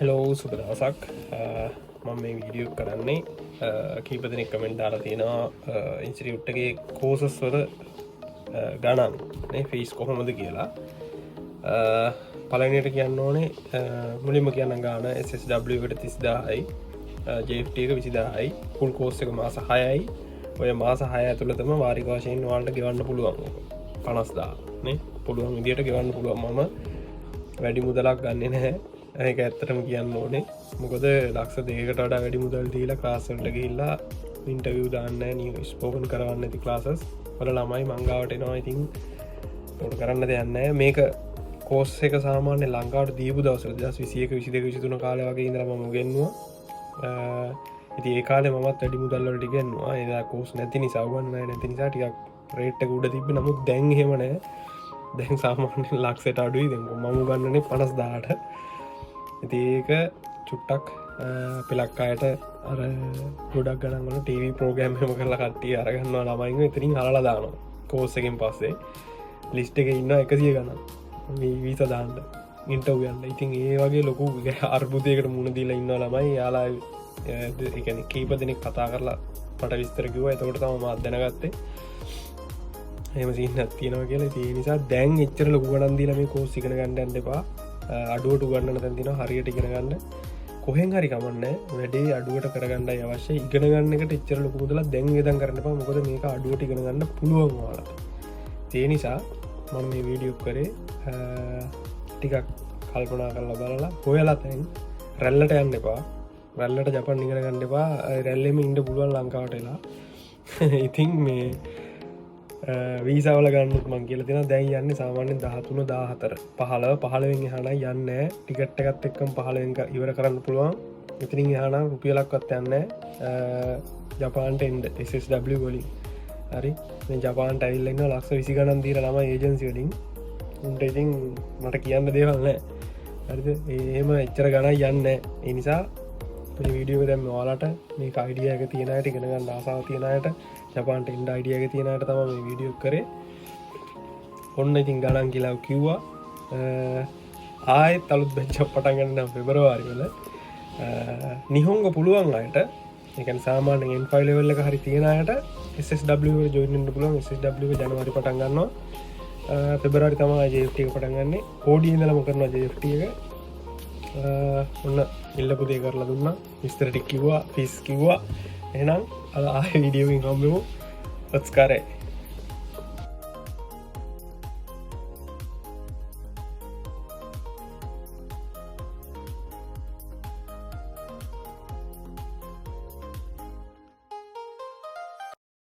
Hello, සුබ දවසක්. මම මේ වීඩියෝ කරන්නේ කීප දෙනෙක් කමෙන්ට් දාලා තියෙනවා ඉන්ස්ටිටියුට් එකේ කෝසස් වල ගණන් නේ, ෆීස් කොහොමද කියලා. පළවෙනියට කියන්න ඕනේ, මුලින්ම කියන්න ගාන SSW එකට 30,000යි, JFT එක 20,000යි. ෆුල් කෝස් එක මාස 6යි. ඔය මාස 6 ඇතුළතම වාරික වශයෙන් ඔයාලට ගෙවන්න පුළුවන් ඕක 50,000 නේ. පුළුවන් විදියට ගෙවන්න පුළුවන්. මම වැඩි මුදලක් ගන්නෙ නැහැ, ඒක ඇත්තටම කියන්න ඕනේ. මොකද ලක්ෂ 2කට වඩා වැඩි මුදල් දීලා ක්ලාස් වලට ගිහිල්ලා ඉන්ටර්විව් දාන්න, නිව් ස්පෝකන් කරවන්න නැති ක්ලාසස් වල ළමයි මං ගාවට එනවා. ඉතින් ඒකට කරන්න දෙයක් නැහැ. මේක කෝස් එක සාමාන්‍ය ලංකාවට දීපු දවස්වල 2021, 22, 23 කාලේ වගේ ඉඳලා මම උගන්නුවා. ඉතින් ඒ කාලේ මමත් වැඩි මුදල් වලට ඉගෙනුවා. එදා කෝස් නැති නිසා, උගන්වන්න අය නැති නිසා ටිකක් රේට් එක උඩ තිබ්බේ. නමුත් දැන් එහෙම නෑ. දැන් සාමාන්‍යයෙන් ලක්ෂයට අඩුයි. දැන් මම උගන්වන්නේ 50,000ට. ඉතින් ඒක චුට්ටක් පෙලක් අයට අර ගොඩක් ගණන් වල ටීවී ප්‍රෝග්‍රෑම් එහෙම කරලා කට්ටිය අරගන්නවා ළමයින්ව. ඉතින් හලලා දානවා. කෝස් එකෙන් පස්සේ ලිස්ට් එකේ ඉන්නවා 100 ගණන් මේ වීසා දාන්න, ඉන්ටර්වයුව යන්න. ඉතින් ඒ වගේ ලොකු අර්බුදයකට මුහුණ දීලා ඉන්නවා ළමයි. යාලා ඒ කියන්නේ කීප දෙනෙක් කතා කරලා මට විස්තර කිව්වා. එතකොට තමයි මම දැනගත්තේ එහෙම සීන් එකක් තියෙනවා කියලා. ඉතින් ඒ නිසා දැන් එච්චර ලොකු ගණන් දීලා මේ කෝස් ඉගෙන ගන්න යන්න එපා. අඩුවට උගන්නන තැන් තියෙනවා. හරියට ඉගෙන ගන්න කොහෙන් හරි කමන්නේ, වැඩේ අඩුවට කරගන්නයි අවශ්‍ය. ඉගෙන ගන්න එකට එච්චර ලොකු මුදලක් දැන් වියදම් කරන්න එපා. මොකද මේක අඩුවට ඉගෙන ගන්න පුළුවන් ඔයාලට. ඒ නිසා මම මේ වීඩියෝ කරේ ටිකක් කල්පනා කරලා බලලා හොයලා තැන්. රැල්ලට යන්න එපා. රැල්ලට ජපන් ඉගෙන ගන්න එපා. රැල්ලෙම ඉන්න පුළුවන් ලංකාවට එලා. ඉතින් මේ වීසාවල ගන්නුත් මං කියලා තියෙනවා. දැන් යන්නේ සාමාන්‍යයෙන් 13, 14, 15, 15න් එහා නම් යන්නේ නැහැ. ටිකට් එකත් එක්කම 15න් ඉවර කරන්න පුළුවන්. ඉතින් එහා නම් රුපියලක්වත් යන්නේ නැහැ ජපාන්ට එන්න SSW වලින්. හරි, මේ ජපාන්ට ඇවිල්ලා ඉන්නවා ලක්ෂ 20 ගණන් දීලා ළමයි ඒජන්සි වලින්. උන්ට ඉතින් මට කියන්න දේවල් නැහැ. හරිද? එහෙම එච්චර ගණන් යන්නේ නැහැ. ඒ නිසා මේ වීඩියෝ එක දැන් ඔයාලට මේක අයිඩියා එක තියෙන අයට, ඉගෙන ගන්න ආසාව තියෙන අයට, ජපාන්ට එන්න අයිඩියා එක තියෙන අයට තමයි මේ වීඩියෝ කරේ. ඔන්න ඉතින් ගණන් කියලා කිව්වා. ආයෙත් අලුත් බැච් එකක් පටන් ගන්න නම් පෙබරවාරි වල. නිහොංග පුළුවන් අයට, ඒ කියන්නේ සාමාන්‍යයෙන් N5 level එක හරි තියෙන අයට SSW වල ජොයින් වෙන්න පුළුවන්. SSW එක ජනවාරි පටන් ගන්නවා. පෙබරවාරි තමයි JFT එක පටන් ගන්නෙ. කෝඩි ඉඳලම කරනවා JFT එක. ඔන්න ඉල්ලපු දේ කරලා දුන්නා. විස්තර ටික කිව්වා, ෆීස් කිව්වා. එහෙනම් අද ආයෙ වීඩියෝ එකකින් හම්බෙමු. ඔත්ස්කාරේ.